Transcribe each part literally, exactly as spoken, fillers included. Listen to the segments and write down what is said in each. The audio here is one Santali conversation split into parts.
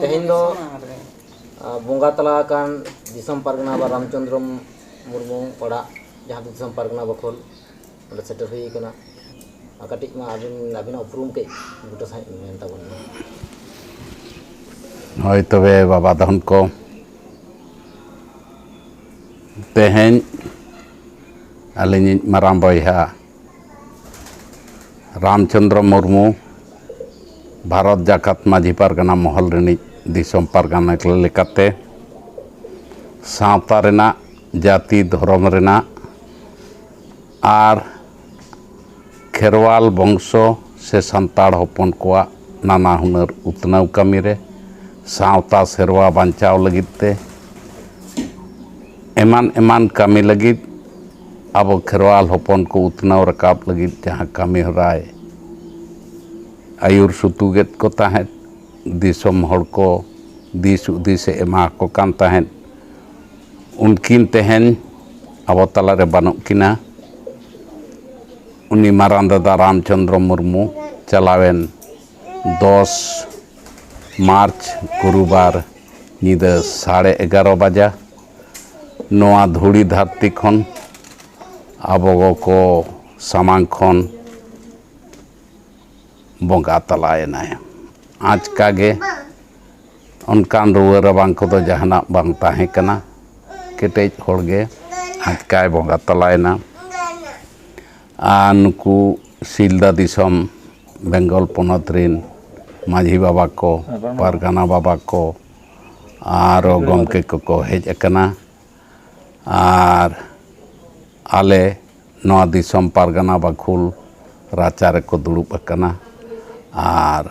ᱛᱮᱦᱮᱧ ᱫᱚ ᱵᱚᱸᱜᱟ ᱛᱟᱞᱟ ᱟᱠᱟᱱ ᱫᱤᱥᱚᱢ ᱯᱟᱨᱜᱟᱱᱟ ᱵᱟ ᱨᱟᱢᱪᱚᱸᱫᱽᱨᱚ ᱢᱩᱨᱢᱩ ᱚᱲᱟᱜ, ᱡᱟᱦᱟᱸ ᱫᱚ ᱫᱤᱥᱚᱢ ᱯᱟᱨᱜᱟᱱᱟ ᱵᱟᱠᱷᱳᱞ, ᱚᱸᱰᱮ ᱥᱮᱴᱮᱨ ᱦᱩᱭ ᱟᱠᱟᱱᱟ᱾ ᱟᱨ ᱠᱟᱹᱴᱤᱡ ᱢᱟ ᱟᱹᱵᱤᱱ ᱟᱹᱵᱤᱱᱟᱜ ᱩᱯᱨᱩᱢ ᱠᱟᱹᱡ ᱵᱩᱴᱟᱹ ᱥᱟᱺᱦᱤᱡ ᱢᱮᱱ ᱛᱟᱵᱚᱱ ᱢᱮ᱾ ᱦᱳᱭ, ᱛᱚᱵᱮ ᱵᱟᱵᱟ ᱫᱷᱚᱱ ᱠᱚ, ᱛᱮᱦᱮᱧ ᱟᱹᱞᱤᱧᱤᱡ ᱢᱟᱨᱟᱝ ᱵᱚᱭᱦᱟ ᱨᱟᱢᱪᱚᱸᱫᱽᱨᱚ ᱢᱩᱨᱢᱩ ᱵᱷᱟᱨᱚᱛ ᱡᱟᱠᱟᱛ ᱢᱟᱹᱡᱷᱤ ᱯᱟᱨᱜᱟᱱᱟ ᱢᱚᱦᱚᱞ ᱨᱤᱱᱤᱡ ᱫᱤᱥᱚᱢ ᱯᱟᱨᱜᱟᱱᱟ ᱞᱮᱠᱟᱛᱮ ᱥᱟᱶᱛᱟ ᱨᱮᱱᱟᱜ, ᱡᱟᱹᱛᱤ ᱫᱷᱚᱨᱚᱢ ᱨᱮᱱᱟᱜ ᱟᱨ ᱠᱷᱮᱨᱣᱟᱞ ᱵᱚᱝᱥᱚ ᱥᱮ ᱥᱟᱱᱛᱟᱲ ᱦᱚᱯᱚᱱ ᱠᱚᱣᱟᱜ ᱱᱟᱱᱟ ᱦᱩᱱᱟᱹᱨ ᱩᱛᱱᱟᱹᱣ ᱠᱟᱹᱢᱤ ᱨᱮ, ᱥᱟᱶᱛᱟ ᱥᱮᱨᱣᱟ ᱵᱟᱧᱪᱟᱣ ᱞᱟᱹᱜᱤᱫ ᱛᱮ, ᱮᱢᱟᱱ ᱮᱢᱟᱱ ᱠᱟᱹᱢᱤ ᱞᱟᱹᱜᱤᱫ, ᱟᱵᱚ ᱠᱷᱮᱨᱣᱟᱞ ᱦᱚᱯᱚᱱ ᱠᱚ ᱩᱛᱱᱟᱹᱣ ᱨᱟᱠᱟᱵ ᱞᱟᱹᱜᱤᱫ ᱡᱟᱦᱟᱸ ᱠᱟᱹᱢᱤ ᱦᱚᱨᱟᱭ ᱟᱹᱭᱩᱨ ᱥᱩᱛᱩᱜᱮᱫ ᱠᱚ ᱛᱟᱦᱮᱸᱫ, ᱫᱤᱥᱚᱢ ᱦᱚᱲ ᱠᱚ ᱫᱤᱥ ᱦᱩᱫᱤᱥᱮ ᱮᱢᱟ ᱠᱚ ᱠᱟᱱ ᱛᱟᱦᱮᱸᱫ, ᱩᱱᱠᱤᱱ ᱛᱮᱦᱮᱧ ᱟᱵᱚ ᱛᱟᱞᱟᱨᱮ ᱵᱟᱹᱱᱩᱜ ᱠᱤᱱᱟ᱾ ᱩᱱᱤ ᱢᱟᱨᱟᱝ ᱫᱟᱫᱟ ᱨᱟᱢᱪᱚᱸᱫᱽᱨᱚ ᱢᱩᱨᱢᱩ ᱪᱟᱞᱟᱣᱮᱱ ᱫᱚᱥ ᱢᱟᱨᱪ ᱜᱩᱨᱩᱵᱟᱨ ᱧᱤᱫᱟᱹ ᱥᱟᱲᱮ ᱮᱜᱟᱨᱚ ᱵᱟᱡᱟ ᱱᱚᱣᱟ ᱫᱷᱩᱲᱤ ᱫᱷᱟᱹᱨᱛᱤ ᱠᱷᱚᱱ ᱟᱵᱚ ᱠᱚ ᱥᱟᱢᱟᱝ ᱠᱷᱚᱱ ᱵᱚᱸᱜᱟ ᱛᱟᱞᱟᱭᱮᱱᱟᱭ᱾ ᱟᱪᱠᱟ ᱜᱮ ᱚᱱᱠᱟᱱ ᱨᱩᱣᱟᱹ ᱨᱟᱵᱟᱝ ᱠᱚᱫᱚ ᱡᱟᱦᱟᱱᱟᱜ ᱵᱟᱝ ᱛᱟᱦᱮᱸ ᱠᱟᱱᱟ᱾ ᱠᱮᱴᱮᱡ ᱦᱚᱲᱜᱮ ᱟᱪᱠᱟᱭ ᱵᱚᱸᱜᱟ ᱛᱟᱞᱟᱭᱮᱱᱟ᱾ ᱟᱨ ᱱᱩᱠᱩ ᱥᱤᱞᱫᱟ ᱫᱤᱥᱚᱢ ᱵᱮᱝᱜᱚᱞ ᱯᱚᱱᱚᱛ ᱨᱤᱱ ᱢᱟᱹᱡᱷᱤ ᱵᱟᱵᱟ ᱠᱚ, ᱯᱟᱨᱜᱟᱱᱟ ᱵᱟᱵᱟ ᱠᱚ, ᱟᱨᱚ ᱜᱚᱢᱠᱮ ᱠᱚᱠᱚ ᱦᱮᱡ ᱟᱠᱟᱱᱟ᱾ ᱟᱨ ᱟᱞᱮ ᱱᱚᱣᱟ ᱫᱤᱥᱚᱢ ᱯᱟᱨᱜᱟᱱᱟ ᱵᱟᱠᱷᱩᱞ ᱨᱟᱪᱟ ᱨᱮᱠᱚ ᱫᱩᱲᱩᱵ ᱟᱠᱟᱱᱟ᱾ ᱟᱨ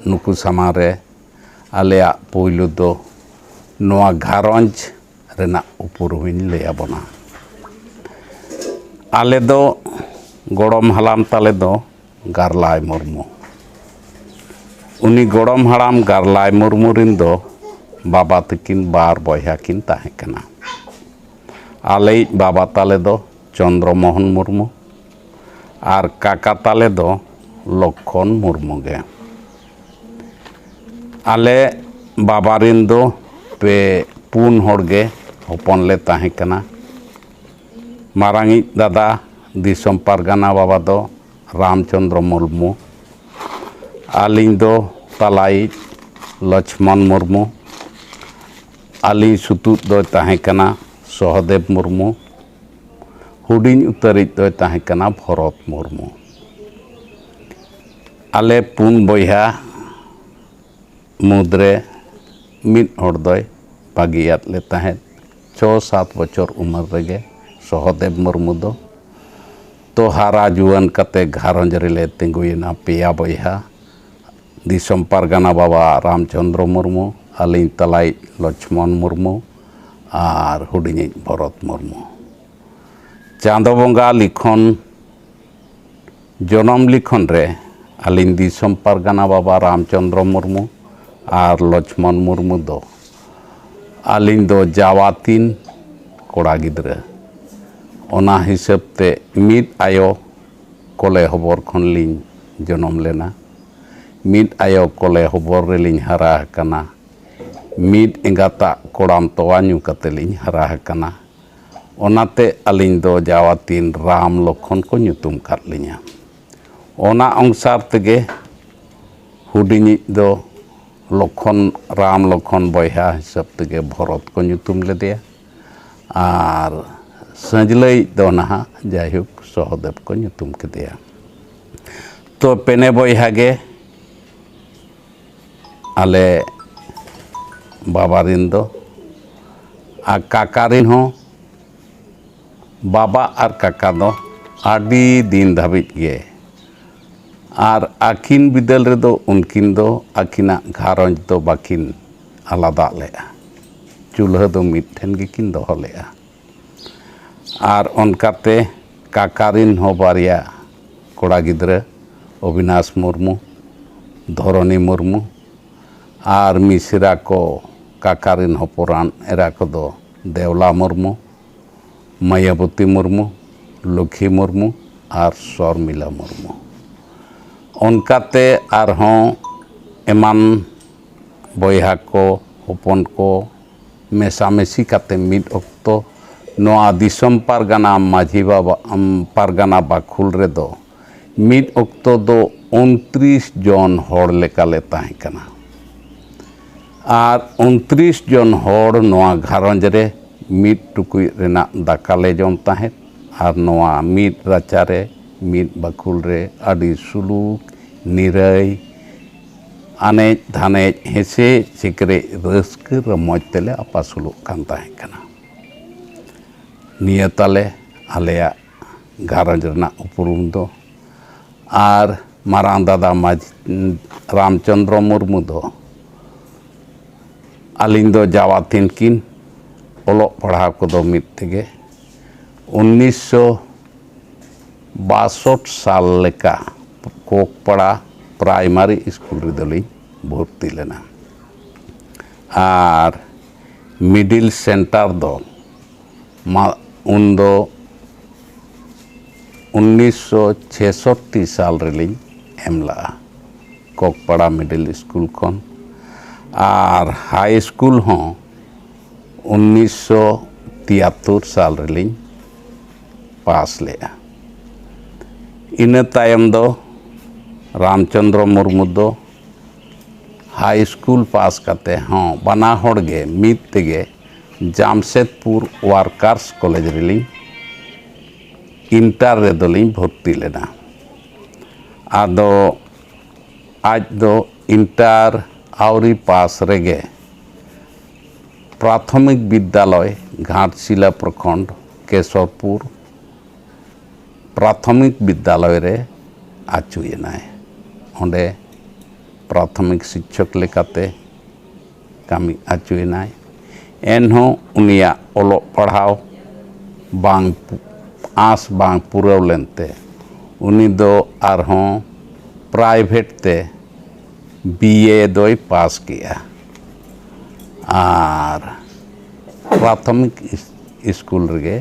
ᱱᱩᱠᱩ ᱥᱟᱢᱟᱝ ᱨᱮ ᱟᱞᱮᱭᱟᱜ ᱯᱩᱭᱞᱩ ᱫᱚ ᱱᱚᱣᱟ ᱜᱷᱟᱨᱚᱸᱡᱽ ᱨᱮᱱᱟᱜ ᱩᱯᱨᱩᱢᱤᱧ ᱞᱟᱹᱭ ᱟᱵᱚᱱᱟ᱾ ᱟᱞᱮ ᱫᱚ ᱜᱚᱲᱚᱢ ᱦᱟᱲᱟᱢ ᱛᱟᱞᱮ ᱫᱚ ᱜᱟᱨᱞᱟᱭ ᱢᱩᱨᱢᱩ᱾ ᱩᱱᱤ ᱜᱚᱲᱚᱢ ᱦᱟᱲᱟᱢ ᱜᱟᱨᱞᱟᱭ ᱢᱩᱨᱢᱩ ᱨᱤᱱ ᱫᱚ ᱵᱟᱵᱟ ᱛᱟᱹᱠᱤᱱ ᱵᱟᱨ ᱵᱚᱭᱦᱟ ᱠᱤᱱ ᱛᱟᱦᱮᱸ ᱠᱟᱱᱟ᱾ ᱟᱞᱮᱭᱤᱡ ᱵᱟᱵᱟ ᱛᱟᱞᱮ ᱫᱚ ᱪᱚᱱᱫᱨᱚ ᱢᱳᱦᱚᱱ ᱢᱩᱨᱢᱩ ᱟᱨ ᱠᱟᱠᱟ ᱛᱟᱞᱮ ᱫᱚ ᱞᱚᱠᱠᱷᱚᱱ ᱢᱩᱨᱢᱩ ᱜᱮ᱾ ᱟᱞᱮ ᱵᱟᱵᱟ ᱨᱮᱱ ᱫᱚ ᱯᱮ ᱯᱩᱱ ᱦᱚᱲ ᱜᱮ ᱦᱚᱯᱚᱱ ᱞᱮ ᱛᱟᱦᱮᱸ ᱠᱟᱱᱟ᱾ ᱢᱟᱨᱟᱝᱤᱡ ᱫᱟᱫᱟ ᱫᱤᱥᱚᱢ ᱯᱟᱨᱜᱟᱱᱟ ᱵᱟᱵᱟ ᱫᱚ ᱨᱟᱢᱪᱚᱸᱫᱽᱨᱚ ᱢᱩᱨᱢᱩ, ᱟᱹᱞᱤᱧ ᱫᱚ ᱛᱟᱞᱟᱭᱤᱡ ᱞᱚᱪᱷᱢᱚᱱ ᱢᱩᱨᱢᱩ, ᱟᱹᱞᱤᱧ ᱥᱩᱛᱩᱜ ᱫᱚᱭ ᱛᱟᱦᱮᱸ ᱠᱟᱱᱟ ᱥᱚᱦᱚᱫᱮᱵ ᱢᱩᱨᱢᱩ, ᱦᱩᱰᱤᱧ ᱩᱛᱟᱹᱨᱤᱡ ᱫᱚᱭ ᱛᱟᱦᱮᱸ ᱠᱟᱱᱟ ᱵᱷᱚᱨᱚᱛ ᱢᱩᱨᱢᱩ᱾ ᱟᱞᱮ ᱯᱩᱱ ᱵᱚᱭᱦᱟ ᱢᱩᱫᱽᱨᱮ ᱢᱤᱫ ᱦᱚᱲ ᱫᱚᱭ ᱵᱟᱹᱜᱤᱭᱟᱫ ᱞᱮ ᱛᱟᱦᱮᱸᱫ ᱪᱷᱚ ᱥᱟᱛ ᱵᱚᱪᱷᱚᱨ ᱩᱢᱮᱨ ᱨᱮᱜᱮ, ᱥᱚᱦᱚᱫᱮᱵ ᱢᱩᱨᱢᱩ ᱫᱚ᱾ ᱛᱚ ᱦᱟᱨᱟ ᱡᱩᱣᱟᱹᱱ ᱠᱟᱛᱮ ᱜᱷᱟᱨᱚᱸᱡᱽ ᱨᱮᱞᱮ ᱛᱤᱸᱜᱩᱭᱮᱱᱟ ᱯᱮᱭᱟ ᱵᱚᱭᱦᱟ, ᱫᱤᱥᱚᱢ ᱯᱟᱨᱜᱟᱱᱟ ᱵᱟᱵᱟ ᱨᱟᱢᱪᱚᱸᱫᱽᱨᱚ ᱢᱩᱨᱢᱩ, ᱟᱹᱞᱤᱧ ᱛᱟᱞᱟᱭᱤᱡ ᱞᱚᱪᱷᱢᱚᱱ ᱢᱩᱨᱢᱩ ᱟᱨ ᱦᱩᱰᱤᱧᱤᱡ ᱵᱷᱚᱨᱚᱛ ᱢᱩᱨᱢᱩ᱾ ᱪᱟᱸᱫᱚ ᱵᱚᱸᱜᱟ ᱞᱤᱠᱷᱚᱱ, ᱡᱚᱱᱚᱢ ᱞᱤᱠᱷᱚᱱ ᱨᱮ ᱟᱹᱞᱤᱧ ᱫᱤᱥᱚᱢ ᱯᱟᱨᱜᱟᱱᱟ ᱵᱟᱵᱟ ᱨᱟᱢᱪᱚᱸᱫᱽᱨᱚ ᱢᱩᱨᱢᱩ ᱟᱨ ᱞᱚᱪᱷᱢᱚᱱ ᱢᱩᱨᱢᱩ ᱫᱚ ᱟᱹᱞᱤᱧ ᱫᱚ ᱡᱟᱣᱟᱛᱤᱱ ᱠᱚᱲᱟ ᱜᱤᱫᱽᱨᱟᱹ᱾ ᱚᱱᱟ ᱦᱤᱥᱟᱹᱵ ᱛᱮ ᱢᱤᱫ ᱟᱭᱳ ᱠᱚᱞᱮ ᱦᱚᱵᱚᱨ ᱠᱷᱚᱱ ᱞᱤᱧ ᱡᱚᱱᱚᱢ ᱞᱮᱱᱟ᱾ ᱢᱤᱫ ᱟᱭᱳ ᱠᱚᱞᱮ ᱦᱚᱵᱚᱨ ᱨᱮᱞᱤᱧ ᱦᱟᱨᱟ ᱟᱠᱟᱱᱟ᱾ ᱢᱤᱫ ᱮᱸᱜᱟᱛᱟᱜ ᱠᱚᱲᱟᱢ ᱛᱚᱣᱟ ᱧᱩ ᱠᱟᱛᱮ ᱞᱤᱧ ᱦᱟᱨᱟ ᱟᱠᱟᱱᱟ᱾ ᱚᱱᱟᱛᱮ ᱟᱹᱞᱤᱧ ᱫᱚ ᱡᱟᱣᱟᱛᱤᱱ ᱨᱟᱢ ᱞᱚᱠᱷᱚᱱ ᱠᱚ ᱧᱩᱛᱩᱢ ᱠᱟᱫ ᱞᱤᱧᱟ᱾ ᱚᱱᱟ ᱚᱝᱥᱟᱨ ᱛᱮᱜᱮ ᱦᱩᱰᱤᱧᱤᱡ ᱫᱚ ᱞᱚᱠᱷᱚᱱ, ᱨᱟᱢ ᱞᱚᱠᱷᱚᱱ ᱵᱚᱭᱦᱟ ᱦᱤᱥᱟᱹᱵ ᱛᱮᱜᱮ ᱵᱷᱚᱨᱚᱛ ᱠᱚ ᱧᱩᱛᱩᱢ ᱞᱮᱫᱮᱭᱟ᱾ ᱟᱨ ᱥᱟᱹᱡᱽᱞᱟᱹᱭᱤᱡ ᱫᱚ ᱱᱟᱦᱟᱜ ᱡᱟᱭᱦᱳᱠ ᱥᱚᱦᱚᱫᱮᱵ ᱠᱚ ᱧᱩᱛᱩᱢ ᱠᱮᱫᱮᱭᱟ᱾ ᱛᱚ ᱯᱮᱱᱮ ᱵᱚᱭᱦᱟ ᱜᱮ ᱟᱞᱮ ᱵᱟᱵᱟ ᱨᱮᱱ ᱫᱚ, ᱟᱨ ᱠᱟᱠᱟ ᱨᱮᱱ ᱦᱚᱸ᱾ ᱵᱟᱵᱟ ᱟᱨ ᱠᱟᱠᱟ ᱫᱚ ᱟᱹᱰᱤ ᱫᱤᱱ ᱫᱷᱟᱹᱵᱤᱡ ᱜᱮ, ᱟᱨ ᱟᱹᱠᱤᱱ ᱵᱤᱫᱟᱹᱞ ᱨᱮᱫᱚ ᱩᱱᱠᱤᱱ ᱫᱚ ᱟᱹᱠᱤᱱᱟᱜ ᱜᱷᱟᱨᱚᱸᱡᱽ ᱫᱚ ᱵᱟᱹᱠᱤᱱ ᱟᱞᱟᱫᱟ ᱞᱮᱫᱼᱟ᱾ ᱪᱩᱞᱦᱟᱹ ᱫᱚ ᱢᱤᱫ ᱴᱷᱮᱱ ᱜᱮᱠᱤᱱ ᱫᱚᱦᱚ ᱞᱮᱫᱼᱟ᱾ ᱟᱨ ᱚᱱᱠᱟᱛᱮ ᱠᱟᱠᱟ ᱨᱮᱱ ᱦᱚᱸ ᱵᱟᱨᱭᱟ ᱠᱚᱲᱟ ᱜᱤᱫᱽᱨᱟᱹ, ᱚᱵᱤᱱᱟᱥ ᱢᱩᱨᱢᱩ, ᱫᱷᱚᱨᱚᱱᱤ ᱢᱩᱨᱢᱩ, ᱟᱨ ᱢᱤᱥᱨᱟ ᱠᱚ, ᱠᱟᱠᱟ ᱨᱮᱱ ᱦᱚᱯᱚᱱ ᱮᱨᱟ ᱠᱚᱫᱚ ᱫᱮᱣᱞᱟ ᱢᱩᱨᱢᱩ, ᱢᱟᱭᱟᱵᱚᱛᱤ ᱢᱩᱨᱢᱩ, ᱞᱚᱠᱷᱤ ᱢᱩᱨᱢᱩ ᱟᱨ ᱥᱚᱨᱢᱤᱞᱟ ᱢᱩᱨᱢᱩ᱾ ᱚᱱᱠᱟᱛᱮ ᱟᱨᱦᱚᱸ ᱮᱢᱟᱱ ᱵᱚᱭᱦᱟ ᱠᱚ, ᱦᱚᱯᱚᱱ ᱠᱚ ᱢᱮᱥᱟᱢᱤᱥᱤ ᱠᱟᱛᱮ ᱢᱤᱫ ᱚᱠᱛᱚ ᱱᱚᱣᱟ ᱫᱤᱥᱚᱢ ᱯᱟᱨᱜᱟᱱᱟ ᱢᱟᱹᱡᱷᱤ ᱵᱟᱵᱟ, ᱟᱢ, ᱯᱟᱨᱜᱟᱱᱟ ᱵᱟᱠᱷᱩᱞ ᱨᱮᱫᱚ ᱢᱤᱫ ᱚᱠᱛᱚ ᱫᱚ ᱩᱱᱛᱨᱤᱥ ᱡᱚᱱ ᱦᱚᱲ ᱞᱮᱠᱟᱞᱮ ᱛᱟᱦᱮᱸ ᱠᱟᱱᱟ᱾ ᱟᱨ ᱩᱱᱛᱨᱤᱥ ᱡᱚᱱ ᱦᱚᱲ ᱱᱚᱣᱟ ᱜᱷᱟᱨᱚᱸᱡᱽ ᱨᱮ ᱢᱤᱫ ᱴᱩᱠᱩᱡ ᱨᱮᱱᱟᱜ ᱫᱟᱠᱟ ᱞᱮ ᱡᱚᱢ ᱛᱟᱦᱮᱸᱫ᱾ ᱟᱨ ᱱᱚᱣᱟ ᱢᱤᱫ ᱨᱟᱪᱟ ᱨᱮ, ᱢᱤᱫ ᱵᱟᱠᱷᱩᱞ ᱨᱮ ᱟᱹᱰᱤ ᱥᱩᱞᱩᱠ, ᱱᱤᱨᱟᱹᱭ, ᱟᱱᱮᱡ ᱫᱷᱟᱱᱮᱡ, ᱦᱮᱸᱥᱮᱡ ᱥᱮᱠᱨᱮᱡ, ᱨᱟᱹᱥᱠᱟᱹ ᱨᱚᱢᱚᱡᱽ ᱛᱮᱞᱮ ᱟᱯᱟᱥᱩᱞᱚᱜ ᱠᱟᱱ ᱛᱟᱦᱮᱸ ᱠᱟᱱᱟ᱾ ᱱᱤᱭᱟᱹ ᱛᱟᱞᱮ ᱟᱞᱮᱭᱟᱜ ᱜᱷᱟᱨᱚᱸᱡᱽ ᱨᱮᱱᱟᱜ ᱩᱯᱨᱩᱢ ᱫᱚ᱾ ᱟᱨ ᱢᱟᱨᱟᱝ ᱫᱟᱫᱟ ᱢᱟᱹᱡᱷᱤ ᱨᱟᱢᱪᱚᱸᱫᱽᱨᱚ ᱢᱩᱨᱢᱩ ᱫᱚ ᱟᱹᱞᱤᱧ ᱫᱚ ᱡᱟᱣᱟᱛᱤᱱ ᱠᱤᱱ ᱚᱞᱚᱜ ᱯᱟᱲᱦᱟᱣ ᱠᱚᱫᱚ ᱢᱤᱫ ᱛᱮᱜᱮ ᱩᱱᱤᱥᱥᱚ ᱵᱟᱥᱚᱴ ᱥᱟᱞ ᱞᱮᱠᱟ ᱠᱚᱠᱯᱟᱲᱟ ᱯᱨᱟᱭᱢᱟᱨᱤ ᱥᱠᱩᱞ ᱨᱮᱫᱚᱞᱤᱧ ᱵᱷᱚᱨᱛᱤ ᱞᱮᱱᱟ᱾ ᱟᱨ ᱢᱤᱰᱤᱞ ᱥᱮᱱᱴᱟᱨ ᱫᱚ ᱢᱟ ᱩᱱᱫᱚ ᱩᱱᱤᱥᱥᱚ ᱪᱷᱮᱥᱚᱴᱴᱤ ᱥᱟᱞ ᱨᱮᱞᱤᱧ ᱮᱢ ᱞᱟᱜᱼᱟ ᱠᱚᱠᱯᱟᱲᱟ ᱢᱤᱰᱤᱞ ᱥᱠᱩᱞ ᱠᱷᱚᱱ᱾ ᱟᱨ ᱦᱟᱭ ᱥᱠᱩᱞ ᱦᱚᱸ ᱩᱱᱤᱥᱥᱚ ᱛᱤᱭᱟᱛᱛᱳᱨ ᱥᱟᱞ ᱨᱮᱞᱤᱧ ᱯᱟᱥ ᱞᱮᱫᱼᱟ᱾ ᱤᱱᱟᱹ ᱛᱟᱭᱚᱢ ᱫᱚ ᱨᱟᱢᱪᱚᱸᱫᱽᱨᱚ ᱢᱩᱨᱢᱩ ᱫᱚ ᱦᱟᱭ ᱥᱠᱩᱞ ᱯᱟᱥ ᱠᱟᱛᱮ ᱦᱚᱸ ᱵᱟᱱᱟ ᱦᱚᱲ ᱜᱮ ᱢᱤᱫ ᱛᱮᱜᱮ ᱡᱟᱢᱥᱮᱫᱽᱯᱩᱨ ᱣᱟᱨᱠᱟᱨᱥ ᱠᱚᱞᱮᱡᱽ ᱨᱮᱞᱤᱧ ᱤᱱᱴᱟᱨ ᱨᱮᱫᱚᱞᱤᱧ ᱵᱷᱚᱨᱛᱤ ᱞᱮᱱᱟ᱾ ᱟᱫᱚ ᱟᱡ ᱫᱚ ᱤᱱᱴᱟᱨ ᱟᱹᱣᱨᱤ ᱯᱟᱥ ᱨᱮᱜᱮ ᱯᱨᱟᱛᱷᱚᱢᱤᱠ ᱵᱤᱫᱽᱫᱟᱞᱚᱭ ᱜᱷᱟᱴᱥᱤᱞᱟ ᱯᱨᱚᱠᱷᱚᱸᱰ ᱠᱮᱥᱚᱨᱯᱩᱨ ᱯᱨᱟᱛᱷᱚᱢᱤᱠ ᱵᱤᱫᱽᱫᱟᱞᱚᱭ ᱨᱮ ᱟᱹᱪᱩᱭᱮᱱᱟᱭ᱾ ᱚᱸᱰᱮ ᱯᱨᱟᱛᱷᱚᱢᱤᱠ ᱥᱤᱠᱪᱷᱚᱠ ᱞᱮᱠᱟᱛᱮ ᱠᱟᱹᱢᱤ ᱟᱹᱪᱩᱭᱮᱱᱟᱭ᱾ ᱮᱱᱦᱚᱸ ᱩᱱᱤᱭᱟᱜ ᱚᱞᱚᱜ ᱯᱟᱲᱦᱟᱣ ᱵᱟᱝ, ᱟᱸᱥ ᱵᱟᱝ ᱯᱩᱨᱟᱹᱣ ᱞᱮᱱᱛᱮ ᱩᱱᱤ ᱫᱚ ᱟᱨᱦᱚᱸ ᱯᱨᱟᱭᱵᱷᱮᱴ ᱛᱮ ᱵᱤ ᱮ ᱫᱚᱭ ᱯᱟᱥ ᱠᱮᱜᱼᱟ᱾ ᱟᱨ ᱯᱨᱟᱛᱷᱚᱢᱤᱠ ᱤᱥ-, ᱥᱠᱩᱞ ᱨᱮᱜᱮ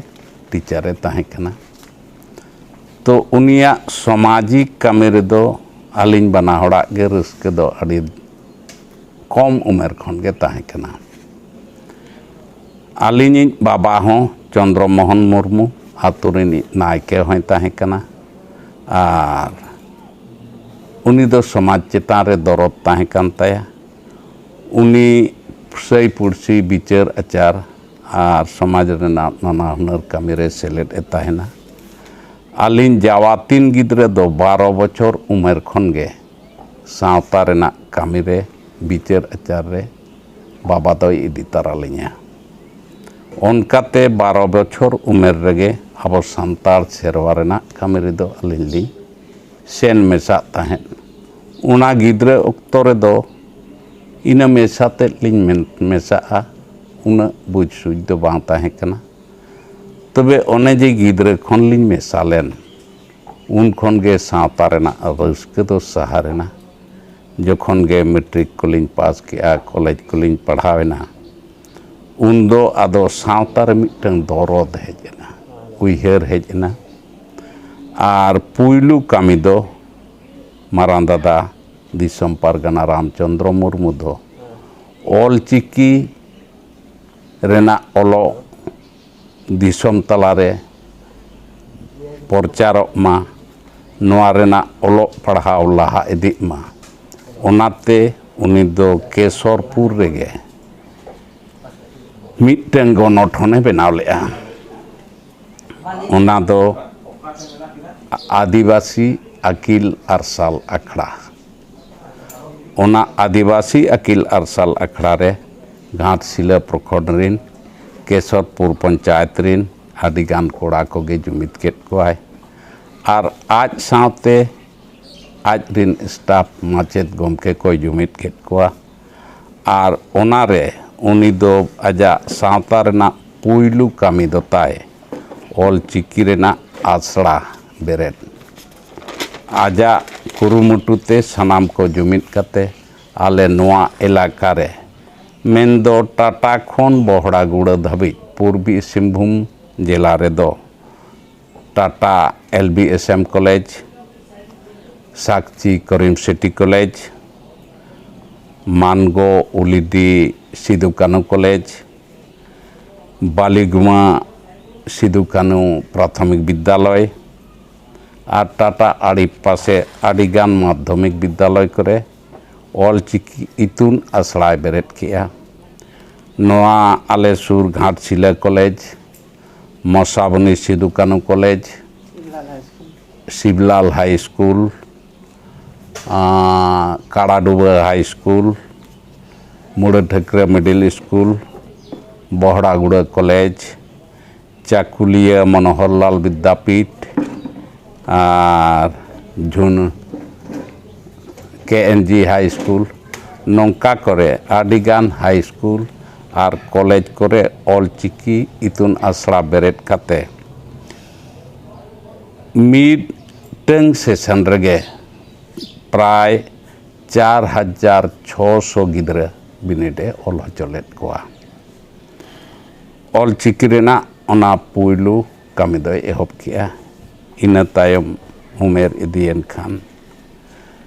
ᱴᱤᱪᱟᱨᱮ ᱛᱟᱦᱮᱸ ᱠᱟᱱᱟ᱾ ᱛᱚ ᱩᱱᱤᱭᱟᱜ ᱥᱟᱢᱟᱡᱤᱠ ᱠᱟᱹᱢᱤ ᱨᱮᱫᱚ ᱟᱹᱞᱤᱧ ᱵᱟᱱᱟ ᱦᱚᱲᱟᱜ ᱜᱮ ᱨᱟᱹᱥᱠᱟᱹ ᱫᱚ ᱟᱹᱰᱤ ᱠᱚᱢ ᱩᱢᱮᱨ ᱠᱷᱚᱱ ᱜᱮ ᱛᱟᱦᱮᱸ ᱠᱟᱱᱟ᱾ ᱟᱹᱞᱤᱧᱤᱡ ᱵᱟᱵᱟ ᱦᱚᱸ ᱪᱚᱱᱫᱨᱚ ᱢᱳᱦᱚᱱ ᱢᱩᱨᱢᱩ ᱟᱛᱳ ᱨᱤᱱᱤᱡ ᱱᱟᱭᱠᱮ ᱦᱚᱸᱭ ᱛᱟᱦᱮᱸ ᱠᱟᱱᱟ᱾ ᱟᱨ ᱩᱱᱤ ᱫᱚ ᱥᱚᱢᱟᱡᱽ ᱪᱮᱛᱟᱱ ᱨᱮ ᱫᱚᱨᱚᱫ ᱛᱟᱦᱮᱸ ᱠᱟᱱ ᱛᱟᱭᱟ᱾ ᱩᱱᱤ ᱥᱟᱹᱭ ᱯᱩᱲᱥᱤ ᱵᱤᱪᱟᱹᱨ ᱟᱪᱟᱨ ᱟᱨ ᱥᱚᱢᱟᱡᱽ ᱨᱮᱱᱟᱜ ᱱᱟᱱᱟ ᱦᱩᱱᱟᱹᱨ ᱠᱟᱹᱢᱤ ᱨᱮ ᱥᱮᱞᱮᱫ ᱮ ᱛᱟᱦᱮᱱᱟ᱾ ᱟᱹᱞᱤᱧ ᱡᱟᱣᱟᱛᱤᱱ ᱜᱤᱫᱽᱨᱟᱹ ᱫᱚ ᱵᱟᱨᱚ ᱵᱚᱪᱷᱚᱨ ᱩᱢᱮᱨ ᱠᱷᱚᱱ ᱜᱮ ᱥᱟᱶᱛᱟ ᱨᱮᱱᱟᱜ ᱠᱟᱹᱢᱤ ᱨᱮ, ᱵᱤᱪᱟᱹᱨ ᱟᱪᱟᱨ ᱨᱮ ᱵᱟᱵᱟ ᱫᱚᱭ ᱤᱫᱤ ᱛᱟᱨᱟ ᱞᱤᱧᱟ᱾ ᱚᱱᱠᱟᱛᱮ ᱵᱟᱨᱚ ᱵᱚᱪᱷᱚᱨ ᱩᱢᱮᱨ ᱨᱮᱜᱮ ᱟᱵᱚ ᱥᱟᱱᱛᱟᱲ ᱥᱮᱨᱣᱟ ᱨᱮᱱᱟᱜ ᱠᱟᱹᱢᱤ ᱨᱮᱫᱚ ᱟᱹᱞᱤᱧ ᱞᱤᱧ ᱥᱮᱱ ᱢᱮᱥᱟᱜ ᱛᱟᱦᱮᱸᱫ᱾ ᱚᱱᱟ ᱜᱤᱫᱽᱨᱟᱹ ᱚᱠᱛᱚ ᱨᱮᱫᱚ ᱤᱱᱟᱹ ᱢᱮᱥᱟ ᱛᱮᱫ ᱞᱤᱧ ᱢᱮᱱ-, ᱢᱮᱥᱟᱜᱼᱟ, ᱩᱱᱟᱹᱜ ᱵᱩᱡᱽ ᱥᱩᱡᱽ ᱫᱚ ᱵᱟᱝ ᱛᱟᱦᱮᱸ ᱠᱟᱱᱟ᱾ ᱛᱚᱵᱮ ᱚᱱᱮ ᱡᱮ ᱜᱤᱫᱽᱨᱟᱹ ᱠᱷᱚᱱ ᱞᱤᱧ ᱢᱮᱥᱟ ᱞᱮᱱ, ᱩᱱ ᱠᱷᱚᱱ ᱜᱮ ᱥᱟᱶᱛᱟ ᱨᱮᱱᱟᱜ ᱨᱟᱹᱥᱠᱟᱹ ᱫᱚ ᱥᱟᱦᱟᱨ ᱮᱱᱟ᱾ ᱡᱚᱠᱷᱚᱱ ᱜᱮ ᱢᱮᱴᱨᱤᱠ ᱠᱚᱞᱤᱧ ᱯᱟᱥ ᱠᱮᱜᱼᱟ, ᱠᱚᱞᱮᱡᱽ ᱠᱚᱞᱤᱧ ᱯᱟᱲᱦᱟᱣ ᱮᱱᱟ, ᱩᱱᱫᱚ ᱟᱫᱚ ᱥᱟᱶᱛᱟ ᱨᱮ ᱢᱤᱫᱴᱟᱝ ᱫᱚᱨᱚᱫ ᱦᱮᱡ ᱮᱱᱟ, ᱩᱭᱦᱟᱹᱨ ᱦᱮᱡ ᱮᱱᱟ᱾ ᱟᱨ ᱯᱩᱭᱞᱩ ᱠᱟᱹᱢᱤ ᱫᱚ ᱢᱟᱨᱟᱝ ᱫᱟᱫᱟ ᱫᱤᱥᱚᱢ ᱯᱟᱨᱜᱟᱱᱟ ᱨᱟᱢᱪᱚᱸᱫᱽᱨᱚ ᱢᱩᱨᱢᱩ ᱫᱚ ᱚᱞ ᱪᱤᱠᱤ ᱨᱮᱱᱟᱜ ᱚᱞᱚᱜ ᱫᱤᱥᱚᱢ ᱛᱟᱞᱟᱨᱮ ᱯᱨᱚᱪᱟᱨᱚᱜ ᱢᱟ, ᱱᱚᱣᱟ ᱨᱮᱱᱟᱜ ᱚᱞᱚᱜ ᱯᱟᱲᱦᱟᱣ ᱞᱟᱦᱟ ᱤᱫᱤᱜ ᱢᱟ, ᱚᱱᱟᱛᱮ ᱩᱱᱤ ᱫᱚ ᱠᱮᱥᱚᱨᱯᱩᱨ ᱨᱮᱜᱮ ᱢᱤᱫᱴᱟᱝ ᱜᱚᱱᱚᱴᱷᱚᱱᱮ ᱵᱮᱱᱟᱣ ᱞᱮᱫᱼᱟ᱾ ᱚᱱᱟ ᱫᱚ ᱟᱹᱫᱤᱵᱟᱹᱥᱤ ᱟᱹᱠᱤᱞ ᱟᱨᱥᱟᱞ ᱟᱠᱷᱲᱟ᱾ ᱚᱱᱟ ᱟᱹᱫᱤᱵᱟᱹᱥᱤ ᱟᱹᱠᱤᱞ ᱟᱨᱥᱟᱞ ᱟᱠᱷᱲᱟ ᱨᱮ ᱜᱷᱟᱴᱥᱤᱞᱟᱹ ᱯᱨᱚᱠᱷᱚᱸᱰ ᱨᱤᱱ ᱠᱮᱥᱚᱨᱯᱩᱨ ᱯᱚᱧᱪᱟᱭᱮᱛ ᱨᱤᱱ ᱟᱹᱰᱤᱜᱟᱱ ᱠᱚᱲᱟ ᱠᱚᱜᱮ ᱡᱩᱢᱤᱫ ᱠᱮᱫ ᱠᱚᱣᱟᱭ᱾ ᱟᱨ ᱟᱡ ᱥᱟᱶᱛᱮ ᱟᱡ ᱨᱤᱱ ᱥᱴᱟᱯ ᱢᱟᱪᱮᱫ ᱜᱚᱢᱠᱮ ᱠᱚᱭ ᱡᱩᱢᱤᱫ ᱠᱮᱫ ᱠᱚᱣᱟ᱾ ᱟᱨ ᱚᱱᱟᱨᱮ ᱩᱱᱤ ᱫᱚ ᱟᱡᱟᱜ ᱥᱟᱶᱛᱟ ᱨᱮᱱᱟᱜ ᱯᱩᱭᱞᱩ ᱠᱟᱹᱢᱤ ᱫᱚ ᱛᱟᱭ ᱚᱞ ᱪᱤᱠᱤ ᱨᱮᱱᱟᱜ ᱟᱥᱲᱟ ᱵᱮᱨᱮᱫ᱾ ᱟᱡᱟᱜ ᱠᱩᱨᱩᱢᱩᱴᱩ ᱛᱮ ᱥᱟᱱᱟᱢ ᱠᱚ ᱡᱩᱢᱤᱫ ᱠᱟᱛᱮ ᱟᱞᱮ ᱱᱚᱣᱟ ᱮᱞᱟᱠᱟ ᱨᱮ, ᱢᱮᱱᱫᱚ ᱴᱟᱴᱟ ᱠᱷᱚᱱ ᱵᱚᱦᱲᱟᱜᱩᱲᱟᱹ ᱫᱷᱟᱹᱵᱤᱡ ᱯᱩᱨᱵᱤ ᱥᱤᱝᱵᱷᱩᱢ ᱡᱮᱞᱟ ᱨᱮᱫᱚ Tata L B S M college, Sakchi Karim city college, Mango Ulidih Sido Kanhu college, Baliguma Sido Kanhu ᱯᱨᱟᱛᱷᱚᱢᱤᱠ ᱵᱤᱫᱽᱫᱟᱞᱚᱭ ᱟᱨ ᱴᱟᱴᱟ ᱟᱲᱮ ᱯᱟᱥᱮ ᱟᱹᱰᱤᱜᱟᱱ ᱢᱟᱫᱽᱫᱷᱚᱢᱤᱠ ᱵᱤᱫᱽᱫᱟᱞᱚᱭ ᱠᱚᱨᱮ ᱚᱞ ᱪᱤᱠᱤ ᱤᱛᱩᱱ ᱟᱥᱲᱟᱭ ᱵᱮᱨᱮᱫ ᱠᱮᱜᱼᱟ᱾ ᱱᱚᱣᱟ ᱟᱞᱮ ᱥᱩᱨ ᱜᱷᱟᱴᱥᱤᱞᱟᱹ ᱠᱚᱞᱮᱡᱽ, ᱢᱚᱥᱟᱵᱚᱱᱤ ᱥᱤᱫᱩ ᱠᱟᱹᱱᱦᱩ ᱠᱚᱞᱮᱡᱽ, ᱥᱤᱵᱽᱞᱟᱞ ᱦᱟᱭ ᱥᱠᱩᱞ, ᱟᱸ, ᱠᱟᱲᱟᱰᱩᱵᱟᱹ ᱦᱟᱭ school, ᱢᱩᱲᱟᱹ ᱴᱷᱟᱹᱠᱨᱟᱹ middle school, ᱵᱚᱦᱲᱟᱜᱩᱲᱟᱹ college, Chakulia ᱢᱚᱱᱳᱦᱚᱨᱞᱟᱞ Vidyapith ᱟᱨ ᱡᱷᱩᱱ ᱠᱮ ᱮᱱ ᱡᱤ ᱦᱟᱭ ᱥᱠᱩᱞ, ᱱᱚᱝᱠᱟ ᱠᱚᱨᱮ ᱟᱹᱰᱤᱜᱟᱱ ᱦᱟᱭ ᱥᱠᱩᱞ ᱟᱨ ᱠᱚᱞᱮᱡᱽ ᱠᱚᱨᱮ ᱚᱞ ᱪᱤᱠᱤ ᱤᱛᱩᱱ ᱟᱥᱲᱟ ᱵᱮᱨᱮᱫ ᱠᱟᱛᱮ ᱢᱤᱫᱴᱟᱹᱝ ᱥᱮᱥᱚᱱ ᱨᱮᱜᱮ ᱯᱨᱟᱭ ᱪᱟᱨ ᱦᱟᱡᱟᱨ ᱪᱷᱚᱥᱚ ᱜᱤᱫᱽᱨᱟᱹ ᱵᱤᱱᱤᱰ ᱮ ᱚᱞ ᱦᱚᱪᱚ ᱞᱮᱫ ᱠᱚᱣᱟ᱾ ᱚᱞ ᱪᱤᱠᱤ ᱨᱮᱱᱟᱜ ᱚᱱᱟ ᱯᱩᱭᱞᱩ ᱠᱟᱹᱢᱤ ᱫᱚᱭ ᱮᱦᱚᱵ ᱠᱮᱜᱼᱟ᱾ ᱤᱱᱟᱹ ᱛᱟᱭᱚᱢ ᱩᱢᱮᱨ ᱤᱫᱤᱭᱮᱱ ᱠᱷᱟᱱ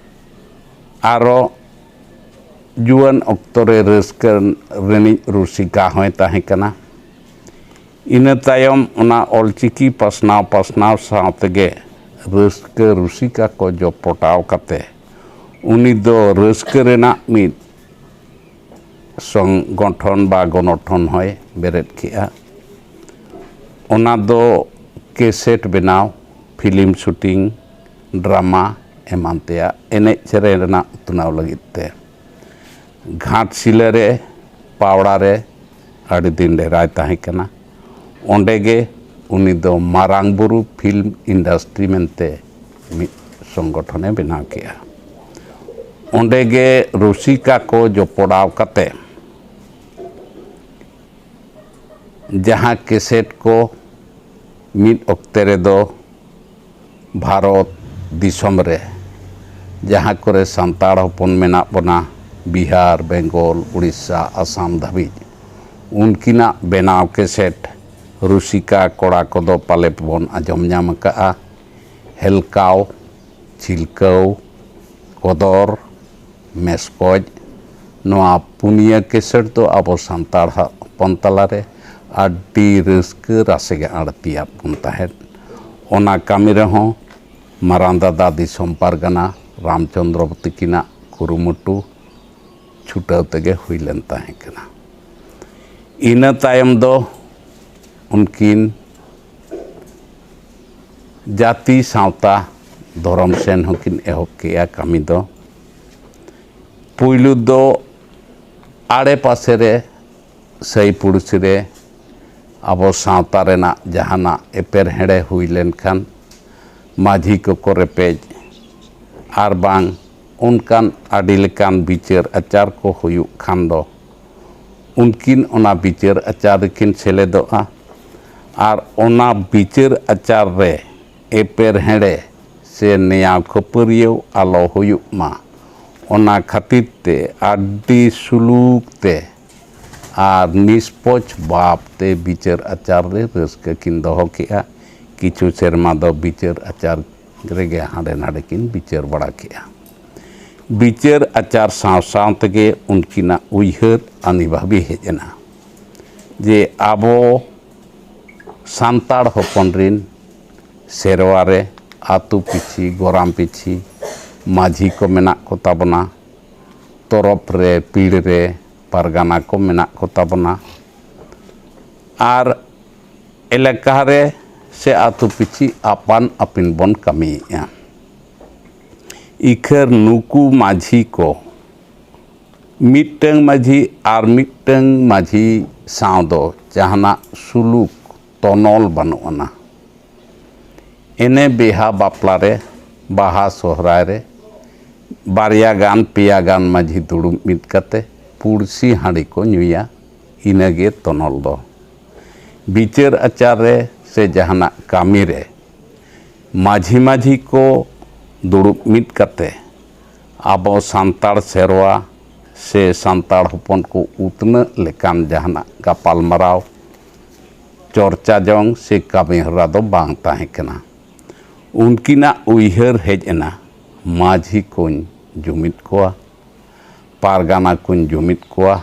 ᱟᱨᱚ ᱡᱩᱣᱟᱹᱱ ᱚᱠᱛᱚ ᱨᱮ ᱨᱟᱹᱥᱠᱟᱹ ᱨᱤᱱᱤᱡ ᱨᱩᱥᱤᱠᱟ ᱦᱚᱸᱭ ᱛᱟᱦᱮᱸ ᱠᱟᱱᱟ᱾ ᱤᱱᱟᱹ ᱛᱟᱭᱚᱢ ᱚᱱᱟ ᱚᱞ ᱪᱤᱠᱤ ᱯᱟᱥᱱᱟᱣ ᱯᱟᱥᱱᱟᱣ ᱥᱟᱶ ᱛᱮᱜᱮ ᱨᱟᱹᱥᱠᱟᱹ ᱨᱩᱥᱤᱠᱟ ᱠᱚ ᱡᱚᱯᱚᱴᱟᱣ ᱠᱟᱛᱮ ᱩᱱᱤ ᱫᱚ ᱨᱟᱹᱥᱠᱟᱹ ᱨᱮᱱᱟᱜ ᱢᱤᱫ ᱥᱚᱝᱜᱚᱴᱷᱚᱱ ᱵᱟ ᱜᱚᱱᱚᱴᱷᱚᱱ ᱦᱚᱸᱭ ᱵᱮᱨᱮᱫ ᱠᱮᱜᱼᱟ᱾ ᱚᱱᱟ ᱫᱚ ᱠᱮᱥᱮᱴ ᱵᱮᱱᱟᱣ, ᱯᱷᱤᱞᱢ ᱥᱩᱴᱤᱝ, ᱰᱨᱟᱢᱟ ᱮᱢᱟᱱ ᱛᱮᱭᱟᱜ ᱮᱱᱮᱡ ᱥᱮᱨᱮᱧ ᱨᱮᱱᱟᱜ ᱩᱛᱱᱟᱹᱣ ᱞᱟᱹᱜᱤᱫ ᱛᱮ᱾ ᱜᱷᱟᱴᱥᱤᱞᱟᱹ ᱨᱮ, ᱯᱟᱣᱲᱟ ᱨᱮ ᱟᱹᱰᱤ ᱫᱤᱱ ᱰᱮᱨᱟᱭ ᱛᱟᱦᱮᱸ ᱠᱟᱱᱟ᱾ ᱚᱸᱰᱮ ᱜᱮ ᱩᱱᱤ ᱫᱚ ᱢᱟᱨᱟᱝ ᱵᱩᱨᱩ ᱯᱷᱤᱞᱢ ᱤᱱᱰᱟᱥᱴᱨᱤ ᱢᱮᱱᱛᱮ ᱢᱤᱫ ᱥᱚᱝᱜᱚᱴᱷᱚᱱᱮ ᱵᱮᱱᱟᱣ ᱠᱮᱜᱼᱟ᱾ ᱚᱸᱰᱮ ᱜᱮ ᱨᱩᱥᱤᱠᱟ ᱠᱚ ᱡᱚᱯᱚᱲᱟᱣ ᱠᱟᱛᱮ ᱡᱟᱦᱟᱸ ᱠᱮᱥᱮᱴ ᱠᱚ ᱢᱤᱫ ᱚᱠᱛᱮ ᱨᱮᱫᱚ ᱵᱷᱟᱨᱚᱛ ᱫᱤᱥᱚᱢ ᱨᱮ ᱡᱟᱦᱟᱸ ᱠᱚᱨᱮ ᱥᱟᱱᱛᱟᱲ ᱦᱚᱯᱚᱱ ᱢᱮᱱᱟᱜ ᱵᱚᱱᱟ, ᱵᱤᱦᱟᱨ, ᱵᱮᱝᱜᱚᱞ, ᱩᱲᱤᱥᱥᱟ, ᱟᱥᱟᱢ ᱫᱷᱟᱹᱵᱤᱡ, ᱩᱱᱠᱤᱱᱟᱜ ᱵᱮᱱᱟᱣ ᱠᱮᱥᱮᱴ ᱨᱩᱥᱤᱠᱟ ᱠᱚᱲᱟ ᱠᱚᱫᱚ ᱯᱟᱞᱮ ᱵᱚᱱ ᱟᱸᱡᱚᱢ ᱧᱟᱢ ᱟᱠᱟᱫᱼᱟ᱾ ᱦᱮᱞᱠᱟᱣ, ᱪᱷᱤᱞᱠᱟᱹᱣ, ᱠᱚᱫᱚᱨ, ᱢᱮᱥᱠᱚᱡ, ᱱᱚᱣᱟ ᱯᱩᱱᱭᱟᱹ ᱠᱮᱥᱮᱴ ᱫᱚ ᱟᱵᱚ ᱥᱟᱱᱛᱟᱲ ᱦᱚᱯᱚᱱ ᱛᱟᱞᱟᱨᱮ ᱟᱹᱰᱤ ᱨᱟᱹᱥᱠᱟᱹ ᱨᱟᱥᱮ ᱜᱮ ᱟᱬᱛᱤᱭᱟᱫ ᱵᱚᱱ ᱛᱟᱦᱮᱸᱫ᱾ ᱚᱱᱟ ᱠᱟᱹᱢᱤ ᱨᱮᱦᱚᱸ ᱢᱟᱨᱟᱝ ᱫᱟᱫᱟ ᱫᱤᱥᱚᱢ ᱯᱟᱨᱜᱟᱱᱟ ᱨᱟᱢᱪᱚᱸᱫᱽᱨᱚ ᱛᱤᱠᱤᱱᱟᱜ ᱠᱩᱨᱩᱢᱩᱴᱩ ᱪᱷᱩᱴᱟᱹᱣ ᱛᱮᱜᱮ ᱦᱩᱭ ᱞᱮᱱ ᱛᱟᱦᱮᱸ ᱠᱟᱱᱟ᱾ ᱤᱱᱟᱹ ᱛᱟᱭᱚᱢ ᱫᱚ ᱩᱱᱠᱤᱱ ᱡᱟᱹᱛᱤ ᱥᱟᱶᱛᱟ ᱫᱷᱚᱨᱚᱢ ᱥᱮᱱ ᱦᱚᱸᱠᱤᱱ ᱮᱦᱚᱵ ᱠᱮᱜᱼᱟ ᱠᱟᱹᱢᱤ ᱫᱚ᱾ ᱯᱩᱭᱞᱩ ᱫᱚ ᱟᱲᱮ ᱯᱟᱥᱮ ᱨᱮ, ᱥᱟᱹᱭ ᱯᱩᱲᱥᱤ ᱨᱮ ᱟᱵᱚ ᱥᱟᱶᱛᱟ ᱨᱮᱱᱟᱜ ᱡᱟᱦᱟᱱᱟᱜ ᱮᱯᱮᱨ ᱦᱮᱸᱰᱮ ᱦᱩᱭ ᱞᱮᱱᱠᱷᱟᱱ ᱢᱟᱹᱡᱷᱤ ᱠᱚᱠᱚ ᱨᱮᱯᱮᱡ, ᱟᱨ ᱵᱟᱝ ᱚᱱᱠᱟᱱ ᱟᱹᱰᱤ ᱞᱮᱠᱟᱱ ᱵᱤᱪᱟᱹᱨ ᱟᱪᱟᱨ ᱠᱚ ᱦᱩᱭᱩᱜ ᱠᱷᱟᱱ ᱫᱚ ᱩᱱᱠᱤᱱ ᱚᱱᱟ ᱵᱤᱪᱟᱹᱨ ᱟᱪᱟᱨ ᱨᱮᱠᱤᱱ ᱥᱮᱞᱮᱫᱚᱜᱼᱟ᱾ ᱟᱨ ᱚᱱᱟ ᱵᱤᱪᱟᱹᱨ ᱟᱪᱟᱨ ᱨᱮ ᱮᱯᱮᱨ ᱦᱮᱸᱰᱮ ᱥᱮ ᱱᱮᱭᱟᱣ ᱠᱷᱟᱹᱯᱟᱹᱨᱤᱭᱟᱹᱣ ᱟᱞᱚ ᱦᱩᱭᱩᱜ ᱢᱟ, ᱚᱱᱟ ᱠᱷᱟᱹᱛᱤᱨ ᱛᱮ ᱟᱹᱰᱤ ᱥᱩᱞᱩᱠ ᱛᱮ ᱟᱨ ᱱᱤᱥᱯᱚᱪ ᱵᱷᱟᱵᱽ ᱛᱮ ᱵᱤᱪᱟᱹᱨ ᱟᱪᱟᱨ ᱨᱮ ᱨᱟᱹᱥᱠᱟᱹ ᱠᱤᱱ ᱫᱚᱦᱚ ᱠᱮᱜᱼᱟ᱾ ᱠᱤᱪᱷᱩ ᱥᱮᱨᱢᱟ ᱫᱚ ᱵᱤᱪᱟᱹᱨ ᱟᱪᱟᱨ ᱨᱮᱜᱮ ᱦᱟᱸᱰᱮ ᱱᱟᱰᱮ ᱠᱤᱱ ᱵᱤᱪᱟᱹᱨ ᱵᱟᱲᱟ ᱠᱮᱜᱼᱟ᱾ ᱵᱤᱪᱟᱹᱨ ᱟᱪᱟᱨ ᱥᱟᱶ ᱥᱟᱶ ᱛᱮᱜᱮ ᱩᱱᱠᱤᱱᱟᱜ ᱩᱭᱦᱟᱹᱨ ᱟᱹᱱᱤ ᱵᱷᱟᱹᱵᱤ ᱦᱮᱡ ᱮᱱᱟ ᱡᱮ ᱟᱵᱚ ᱥᱟᱱᱛᱟᱲ ᱦᱚᱯᱚᱱ ᱨᱤᱱ ᱥᱮᱨᱣᱟ ᱨᱮ ᱟᱹᱛᱩ ᱯᱤᱪᱷᱤ, ᱜᱚᱨᱟᱢ ᱯᱤᱪᱷᱤ ᱢᱟᱹᱡᱷᱤ ᱠᱚ ᱢᱮᱱᱟᱜ ᱠᱚ ᱛᱟᱵᱚᱱᱟ, ᱛᱚᱨᱚᱯ ᱨᱮ, ᱯᱤᱲ ᱨᱮ ᱯᱟᱨᱜᱟᱱᱟ ᱠᱚ ᱢᱮᱱᱟᱜ ᱠᱚ ᱛᱟᱵᱚᱱᱟ, ᱟᱨ ᱮᱞᱟᱠᱟ ᱨᱮ ᱥᱮ ᱟᱹᱛᱩ ᱯᱤᱪᱷᱤ ᱟᱯᱟᱱ ᱟᱹᱯᱤᱱ ᱵᱚᱱ ᱠᱟᱹᱢᱤᱭᱮᱫᱼᱟ᱾ ᱤᱠᱷᱟᱹᱨ ᱱᱩᱠᱩ ᱢᱟᱹᱡᱷᱤ ᱠᱚ ᱢᱤᱫᱴᱟᱹᱝ ᱢᱟᱹᱡᱷᱤ ᱟᱨ ᱢᱤᱫᱴᱟᱹᱝ ᱢᱟᱹᱡᱷᱤ ᱥᱟᱶ ᱫᱚ ᱡᱟᱦᱟᱱᱟᱜ ᱥᱩᱞᱩᱠ ᱛᱚᱱᱚᱞ ᱵᱟᱹᱱᱩᱜ ᱟᱱᱟ᱾ ᱮᱱᱮ ᱵᱤᱦᱟ ᱵᱟᱯᱞᱟ ᱨᱮ, ᱵᱟᱦᱟ ᱥᱚᱦᱨᱟᱭ ᱨᱮ ᱵᱟᱨᱭᱟ ᱜᱟᱱ ᱯᱮᱭᱟ ᱜᱟᱱ ᱢᱟᱹᱡᱷᱤ ᱫᱩᱲᱩᱵ ᱢᱤᱫ ᱠᱟᱛᱮ ᱯᱩᱲᱥᱤ ᱦᱟᱺᱰᱤ ᱠᱚ ᱧᱩᱭᱟ, ᱤᱱᱟᱹᱜᱮ ᱛᱚᱱᱚᱞ ᱫᱚ᱾ ᱵᱤᱪᱟᱹᱨ ᱟᱪᱟᱨ ᱨᱮ ᱥᱮ ᱡᱟᱦᱟᱱᱟᱜ ᱠᱟᱹᱢᱤ ᱨᱮ ᱢᱟᱹᱡᱷᱤ ᱢᱟᱹᱡᱷᱤ ᱠᱚ ᱫᱩᱲᱩᱵ ᱢᱤᱫ ᱠᱟᱛᱮ ᱟᱵᱚ ᱥᱟᱱᱛᱟᱲ ᱥᱮᱨᱣᱟ ᱥᱮ ᱥᱟᱱᱛᱟᱲ ᱦᱚᱯᱚᱱ ᱠᱚ ᱩᱛᱱᱟᱹᱜ ᱞᱮᱠᱟᱱ ᱡᱟᱦᱟᱱᱟᱜ ᱜᱟᱯᱟᱞᱢᱟᱨᱟᱣ, ᱪᱚᱨᱪᱟ ᱡᱚᱝ ᱥᱮ ᱠᱟᱹᱢᱤ ᱦᱚᱨᱟ ᱫᱚ ᱵᱟᱝ ᱛᱟᱦᱮᱸ ᱠᱟᱱᱟ᱾ ᱩᱱᱠᱤᱱᱟᱜ ᱩᱭᱦᱟᱹᱨ ᱦᱮᱡ ᱮᱱᱟ, ᱢᱟᱹᱡᱷᱤ ᱠᱚᱧ ᱡᱩᱢᱤᱫ ᱠᱚᱣᱟ, ᱯᱟᱨᱜᱟᱱᱟ ᱠᱚᱧ ᱡᱩᱢᱤᱫ ᱠᱚᱣᱟ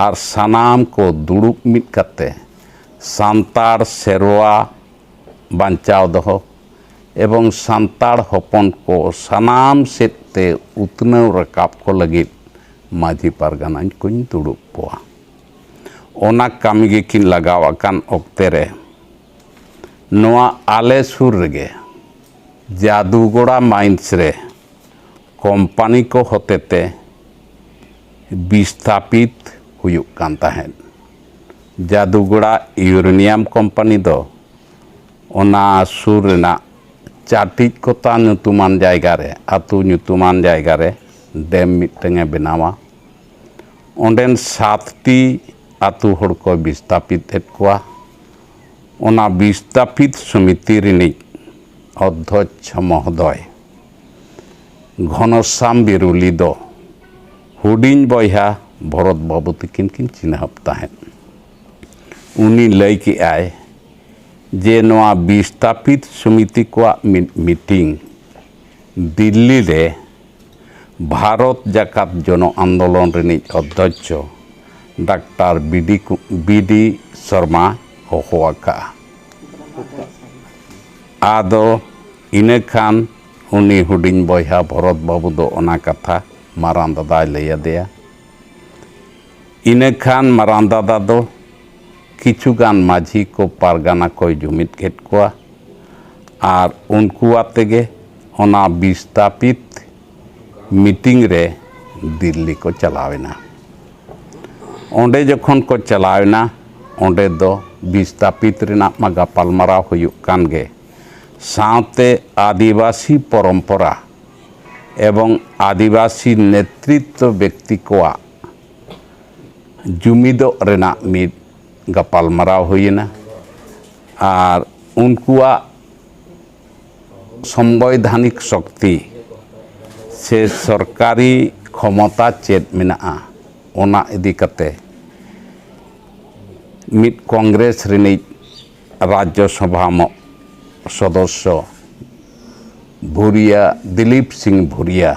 ᱟᱨ ᱥᱟᱱᱟᱢ ᱠᱚ ᱫᱩᱲᱩᱵ ᱢᱤᱫ ᱠᱟᱛᱮ ᱥᱟᱱᱛᱟᱲ ᱥᱮᱨᱣᱟ ᱵᱟᱧᱪᱟᱣ ᱫᱚᱦᱚ ᱮᱵᱚᱝ ᱥᱟᱱᱛᱟᱲ ᱦᱚᱯᱚᱱ ᱠᱚ ᱥᱟᱱᱟᱢ ᱥᱮᱫ ᱛᱮ ᱩᱛᱱᱟᱹᱣ ᱨᱟᱠᱟᱵ ᱠᱚ ᱞᱟᱹᱜᱤᱫ ᱢᱟᱹᱡᱷᱤ ᱯᱟᱨᱜᱟᱱᱟ ᱠᱚᱧ ᱫᱩᱲᱩᱵ ᱠᱚᱣᱟ᱾ ᱚᱱᱟ ᱠᱟᱹᱢᱤ ᱜᱮᱠᱤᱱ ᱞᱟᱜᱟᱣ ᱟᱠᱟᱱ ᱚᱠᱛᱮ ᱨᱮ ᱱᱚᱣᱟ ᱟᱞᱮ ᱥᱩᱨ ᱨᱮᱜᱮ ᱡᱟᱫᱩᱜᱚᱲᱟ ᱢᱟᱭᱤᱱᱥ ᱨᱮ ᱠᱳᱢᱯᱟᱱᱤ ᱠᱚ ᱦᱚᱛᱮᱛᱮ ᱵᱤᱥᱛᱷᱟᱯᱤᱛ ᱦᱩᱭᱩᱜ ᱠᱟᱱ ᱛᱟᱦᱮᱸᱫ᱾ ᱡᱟᱫᱩᱜᱚᱲᱟ ᱤᱭᱩᱨᱮᱱᱤᱭᱟᱢ ᱠᱳᱢᱯᱟᱱᱤ ᱫᱚ ᱚᱱᱟ ᱥᱩᱨ ᱨᱮᱱᱟᱜ ᱪᱟᱴᱤᱡ ᱠᱚᱛᱟ ᱧᱩᱛᱩᱢᱟᱱ ᱡᱟᱭᱜᱟ ᱨᱮ, ᱟᱹᱛᱩ ᱧᱩᱛᱩᱢᱟᱱ ᱡᱟᱭᱜᱟ ᱨᱮ ᱰᱮᱢ ᱢᱤᱫᱴᱟᱝ ᱮ ᱵᱮᱱᱟᱣᱟ᱾ ᱚᱸᱰᱮᱱ ᱥᱟᱛᱴᱤ ᱟᱹᱛᱩ ᱦᱚᱲ ᱠᱚ ᱵᱤᱥᱛᱷᱟᱯᱤᱛ ᱮᱫ ᱠᱚᱣᱟ᱾ ᱚᱱᱟ ᱵᱤᱥᱛᱷᱟᱯᱤᱛ ᱥᱚᱢᱤᱛᱤ ᱨᱤᱱᱤᱡ ᱚᱫᱽᱫᱷᱚᱪᱪᱷᱚ ᱢᱚᱦᱳᱫᱚᱭ ᱜᱷᱚᱱᱚᱥᱟᱢ ᱵᱤᱨᱩᱞᱤ ᱫᱚ ᱦᱩᱰᱤᱧ ᱵᱚᱭᱦᱟ ᱵᱷᱚᱨᱚᱛ ᱵᱟᱹᱵᱩ ᱛᱤᱠᱤᱱ ᱠᱤᱱ ᱪᱤᱱᱦᱟᱹᱯ ᱛᱟᱦᱮᱸᱫ᱾ ᱩᱱᱤ ᱞᱟᱹᱭ ᱠᱮᱜᱼᱟᱭ ᱡᱮ ᱱᱚᱣᱟ ᱵᱤᱥᱛᱷᱟᱯᱤᱛ ᱥᱚᱢᱤᱛᱤ ᱠᱚᱣᱟᱜ ᱢᱤᱫ ᱢᱤᱴᱤᱝ ᱫᱤᱞᱞᱤ ᱨᱮ ᱵᱷᱟᱨᱚᱛ ᱡᱟᱠᱟᱛ ᱡᱚᱱᱚ ᱟᱱᱫᱳᱞᱚᱱ ᱨᱤᱱᱤᱡ ᱚᱫᱽᱫᱷᱚᱪᱪᱷᱚ ᱰᱟᱠᱛᱟᱨ ᱵᱤᱰᱤ ᱠᱩ-, ᱵᱤᱰᱤ ᱥᱚᱨᱢᱟ ᱦᱚᱦᱚ ᱟᱠᱟᱫᱼᱟ᱾ ᱟᱫᱚ ᱤᱱᱟᱹ ᱠᱷᱟᱱ ᱩᱱᱤ ᱦᱩᱰᱤᱧ ᱵᱚᱭᱦᱟ ᱵᱷᱚᱨᱚᱛ ᱵᱟᱹᱵᱩ ᱫᱚ ᱚᱱᱟ ᱠᱟᱛᱷᱟ ᱢᱟᱨᱟᱝ ᱫᱟᱫᱟᱭ ᱞᱟᱹᱭ ᱟᱫᱮᱭᱟ᱾ ᱤᱱᱟᱹ ᱠᱷᱟᱱ ᱢᱟᱨᱟᱝ ᱫᱟᱫᱟ ᱫᱚ ᱠᱤᱪᱷᱩ ᱜᱟᱱ ᱢᱟᱹᱡᱷᱤ ᱠᱚ ᱯᱟᱨᱜᱟᱱᱟ ᱠᱚᱭ ᱡᱩᱢᱤᱫ ᱠᱮᱫ ᱠᱚᱣᱟ ᱟᱨ ᱩᱱᱠᱩ ᱟᱛᱮ ᱜᱮ ᱚᱱᱟ ᱵᱤᱥᱛᱷᱟᱯᱤᱛ ᱢᱤᱴᱤᱝ ᱨᱮ ᱫᱤᱞᱞᱤ ᱠᱚ ᱪᱟᱞᱟᱣ ᱮᱱᱟ᱾ ᱚᱸᱰᱮ ᱡᱚᱠᱷᱚᱱ ᱠᱚ ᱪᱟᱞᱟᱣ ᱮᱱᱟ, ᱚᱸᱰᱮ ᱫᱚ ᱵᱤᱥᱛᱷᱟᱯᱤᱛ ᱨᱮᱱᱟᱜ ᱢᱟ ᱜᱟᱯᱟᱞᱢᱟᱨᱟᱣ ᱦᱩᱭᱩᱜ ᱠᱟᱱ ᱜᱮ, ᱥᱟᱶᱛᱮ ᱟᱹᱫᱤᱵᱟᱹᱥᱤ ᱯᱚᱨᱚᱢᱯᱚᱨᱟ ᱮᱵᱚᱝ ᱟᱹᱫᱤᱵᱟᱹᱥᱤ ᱱᱮᱛᱨᱤᱛᱵᱚ ᱵᱮᱠᱛᱤ ᱠᱚᱣᱟᱜ ᱡᱩᱢᱤᱫᱚᱜ ᱨᱮᱱᱟᱜ ᱢᱤᱫ ᱜᱟᱯᱟᱞᱢᱟᱨᱟᱣ ᱦᱩᱭᱮᱱᱟ᱾ ᱟᱨ ᱩᱱᱠᱩᱣᱟᱜ ᱥᱚᱝᱵᱤᱫᱷᱟᱱᱤᱠ ᱥᱚᱠᱛᱤ ᱥᱮ ᱥᱚᱨᱠᱟᱨᱤ ᱠᱷᱚᱢᱚᱛᱟ ᱪᱮᱫ ᱢᱮᱱᱟᱜᱼᱟ, ᱚᱱᱟ ᱤᱫᱤ ᱠᱟᱛᱮ ᱢᱤᱫ ᱠᱚᱝᱜᱨᱮᱥ ᱨᱤᱱᱤᱡ ᱨᱟᱡᱽᱡᱚ ᱥᱚᱵᱷᱟ ᱢᱚ-, ᱥᱚᱫᱚᱥᱥᱚ ᱵᱷᱩᱨᱤᱭᱟ, ᱫᱤᱞᱤᱯ ᱥᱤᱝ ᱵᱷᱩᱨᱤᱭᱟ,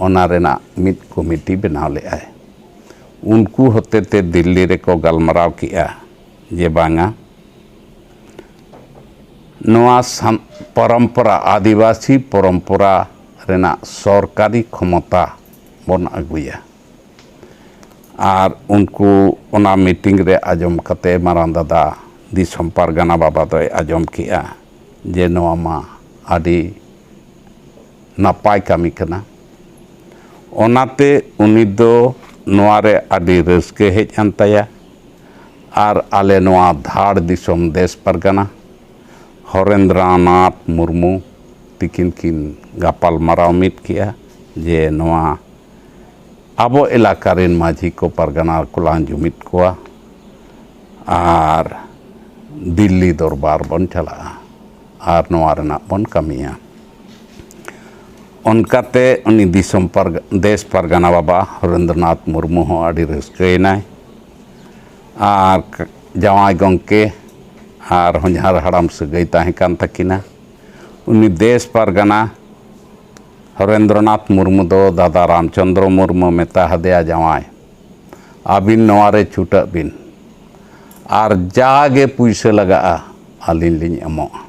ᱚᱱᱟ ᱨᱮᱱᱟᱜ ᱢᱤᱫ ᱠᱚᱢᱤᱴᱤ ᱵᱮᱱᱟᱣ ᱞᱮᱫᱼᱟᱭ᱾ ᱩᱱᱠᱩ ᱦᱚᱛᱮᱛᱮ ᱫᱤᱞᱞᱤ ᱨᱮᱠᱚ ᱜᱟᱞᱢᱟᱨᱟᱣ ᱠᱮᱜᱼᱟ ᱡᱮ ᱵᱟᱝᱟ, ᱱᱚᱣᱟ ᱥᱟᱱ- ᱯᱚᱨᱚᱢᱯᱚᱨᱟ, ᱟᱹᱫᱤᱵᱟᱹᱥᱤ ᱯᱚᱨᱚᱢᱯᱚᱨᱟ ᱨᱮᱱᱟᱜ ᱥᱚᱨᱠᱟᱨᱤ ᱠᱷᱚᱢᱚᱛᱟ ᱵᱚᱱ ᱟᱹᱜᱩᱭᱟ᱾ ᱟᱨ ᱩᱱᱠᱩ ᱚᱱᱟ ᱢᱤᱴᱤᱝ ᱨᱮ ᱟᱸᱡᱚᱢ ᱠᱟᱛᱮ ᱢᱟᱨᱟᱝ ᱫᱟᱫᱟ ᱫᱤᱥᱚᱢ ᱯᱟᱨᱜᱟᱱᱟ ᱵᱟᱵᱟ ᱫᱚᱭ ᱟᱸᱡᱚᱢ ᱠᱮᱜᱼᱟ ᱡᱮ ᱱᱚᱣᱟ ᱢᱟ ᱟᱹᱰᱤ ᱱᱟᱯᱟᱭ ᱠᱟᱹᱢᱤ ᱠᱟᱱᱟ᱾ ᱚᱱᱟᱛᱮ ᱩᱱᱤ ᱫᱚ ᱱᱚᱣᱟ ᱨᱮ ᱟᱹᱰᱤ ᱨᱟᱹᱥᱠᱟᱹ ᱦᱮᱡ ᱮᱱ ᱛᱟᱭᱟ᱾ ᱟᱨ ᱟᱞᱮ ᱱᱚᱣᱟ ᱫᱷᱟᱲ ᱫᱤᱥᱚᱢ ᱫᱮᱥ ᱯᱟᱨᱜᱟᱱᱟ ᱦᱚᱨᱮᱱᱫᱨᱚᱱᱟᱛᱷ ᱢᱩᱨᱢᱩ ᱛᱤᱠᱤᱱ ᱠᱤᱱ ᱜᱟᱯᱟᱞ ᱢᱟᱨᱟᱣ ᱢᱤᱫ ᱠᱮᱜᱼᱟ ᱡᱮ ᱱᱚᱣᱟ ᱟᱵᱚ ᱮᱞᱟᱠᱟ ᱨᱮᱱ ᱢᱟᱹᱡᱷᱤ ᱠᱚ ᱯᱟᱨᱜᱟᱱᱟ ᱠᱚᱞᱟᱝ ᱡᱩᱢᱤᱫ ᱠᱚᱣᱟ ᱟᱨ ᱫᱤᱞᱞᱤ ᱫᱚᱨᱵᱟᱨ ᱵᱚᱱ ᱪᱟᱞᱟᱜᱼᱟ ᱟᱨ ᱱᱚᱣᱟ ᱨᱮᱱᱟᱜ ᱵᱚᱱ ᱠᱟᱹᱢᱤᱭᱟ᱾ ᱚᱱᱠᱟᱛᱮ ᱩᱱᱤ ᱫᱤᱥᱚᱢ ᱯᱟᱨᱜᱟ- ᱫᱮᱥ ᱯᱟᱨᱜᱟᱱᱟ ᱵᱟᱵᱟ ᱦᱚᱨᱮᱱᱫᱨᱚᱱᱟᱛᱷ ᱢᱩᱨᱢᱩ ᱦᱚᱸ ᱟᱹᱰᱤ ᱨᱟᱹᱥᱠᱟᱹᱭᱮᱱᱟᱭ᱾ ᱟᱨ ᱠ- ᱡᱟᱶᱟᱭ ᱜᱚᱢᱠᱮ ᱟᱨ ᱦᱚᱧᱦᱟᱨ ᱦᱟᱲᱟᱢ ᱥᱟᱹᱜᱟᱹᱭ ᱛᱟᱦᱮᱸ ᱠᱟᱱ ᱛᱟᱹᱠᱤᱱᱟ᱾ ᱩᱱᱤ ᱫᱮᱥ ᱯᱟᱨᱜᱟᱱᱟ ᱦᱚᱨᱮᱱᱫᱨᱚᱱᱟᱛᱷ ᱢᱩᱨᱢᱩ ᱫᱚ ᱫᱟᱫᱟ ᱨᱟᱢᱪᱚᱸᱫᱽᱨᱚ ᱢᱩᱨᱢᱩ ᱢᱮᱛᱟ ᱦᱟᱫᱮᱭᱟ, ᱡᱟᱶᱟᱭ, ᱟᱹᱵᱤᱱ ᱱᱚᱣᱟ ᱨᱮ ᱪᱷᱩᱴᱟᱹᱜ ᱵᱤᱱ, ᱟᱨ ᱡᱟᱜᱮ ᱯᱩᱭᱥᱟᱹ ᱞᱟᱜᱟᱜᱼᱟ ᱟᱹᱞᱤᱧ ᱞᱤᱧ ᱮᱢᱚᱜᱼᱟ᱾